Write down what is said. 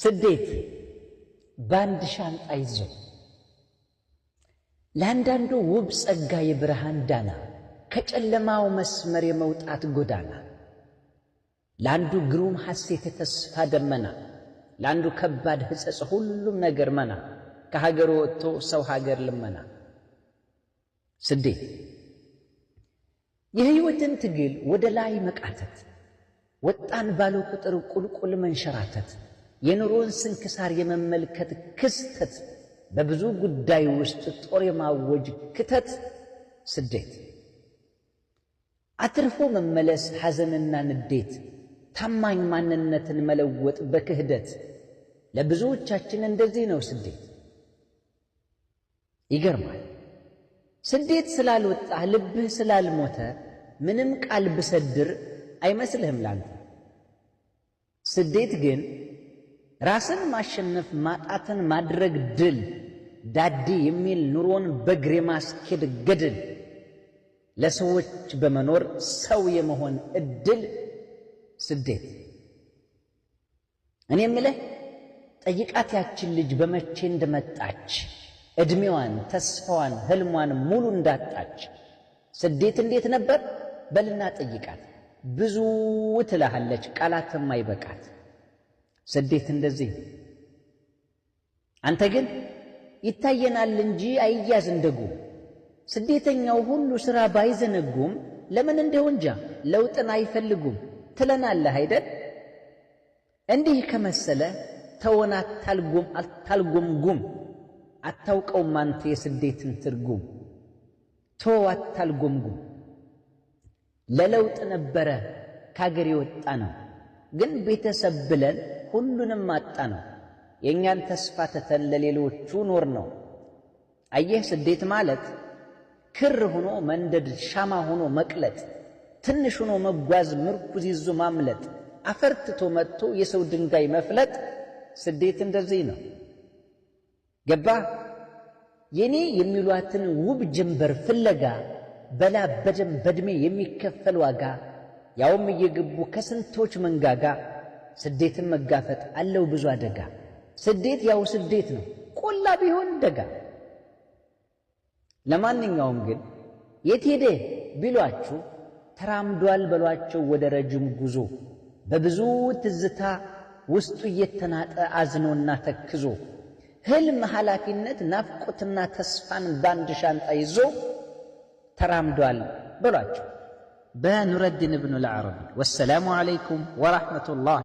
ስደት በአንድ ሻንጣ ይዞ ለአንዳንዱ ውብ ጸጋ የብርሃን ዳና፣ ከጨለማው መስመር የመውጣት ጎዳና፣ ለአንዱ ግሩም ሐሴት የተስፋ ደመና፣ ለአንዱ ከባድ ሕጸጽ ሁሉም ነገር መና፣ ከሀገሩ ወጥቶ ሰው ሀገር ልመና። ስደት የሕይወትን ትግል ወደ ላይ መቃተት፣ ወጣን ባሉ ቁጥር ቁልቁል መንሸራተት፣ የኑሮን ስንክሳር የመመልከት ክስተት፣ በብዙ ጉዳይ ውስጥ ጦር የማወጅ ክተት። ስደት አትርፎ መመለስ ሐዘንና ንዴት፣ ታማኝ ማንነትን መለወጥ በክህደት፣ ለብዙዎቻችን እንደዚህ ነው ስደት። ይገርማል። ስደት ስላልወጣህ ልብህ ስላልሞተ ምንም ቃል ብሰድር አይመስልህም ላንተ። ስደት ግን ራስን ማሸነፍ ማጣትን ማድረግ ድል፣ ዳዴ የሚል ኑሮን በእግር የማስኬድ ገድል፣ ለሰዎች በመኖር ሰው የመሆን እድል። ስደት እኔ የምልህ ጠይቃት ያችን ልጅ በመቼ እንደመጣች፣ ዕድሜዋን ተስፋዋን ህልሟን ሙሉ እንዳጣች። ስደት እንዴት ነበር በልና ጠይቃት፣ ብዙ ትልሃለች ቃላትም አይበቃት። ስደት እንደዚህ። አንተ ግን ይታየናል እንጂ አይያዝ እንደጉም፣ ስደተኛው ሁሉ ሥራ ባይዘነጉም ለምን እንደው እንጃ ለውጥን አይፈልጉም ትለናለህ አይደል? እንዲህ ከመሰለ ተወን፣ አታልጎምጉም፣ አታውቀውም አንተ የስደትን ትርጉም። ተወው አታልጎምጉም። ለለውጥ ነበረ ካገር የወጣ ነው፣ ግን ቤተሰብ ብለን ሁሉንም አጣ ነው። የእኛን ተስፋ ትተን ለሌሎቹ ኖር ነው። አየህ፣ ስደት ማለት ክር ሆኖ መንደድ፣ ሻማ ሆኖ መቅለጥ፣ ትንሽ ሆኖ መጓዝ፣ ምርኩዝ ይዞ ማምለጥ፣ አፈርትቶ መጥቶ የሰው ድንጋይ መፍለጥ። ስደት እንደዚህ ነው። ገባ የኔ የሚሏትን ውብ ጀንበር ፍለጋ በላብ በደም በዕድሜ የሚከፈል ዋጋ፣ ያውም እየገቡ ከስንቶች መንጋጋ፣ ስደትን መጋፈጥ አለው ብዙ አደጋ። ስደት ያው ስደት ነው፣ ቆላ ቢሆን ደጋ። ለማንኛውም ግን የት ሄደ ቢሏችሁ ተራምዷል በሏቸው ወደ ረጅም ጉዞ፣ በብዙ ትዝታ ውስጡ እየተናጠ አዝኖና ተክዞ፣ ህልም፣ ኃላፊነት፣ ናፍቆትና ተስፋን ባንድ ሻንጣ ይዞ ተራምዷል በሏቸው። በኑረዲን ኢብኑል ዓረቢ። ወሰላሙ ዓለይኩም ወራህመቱላህ።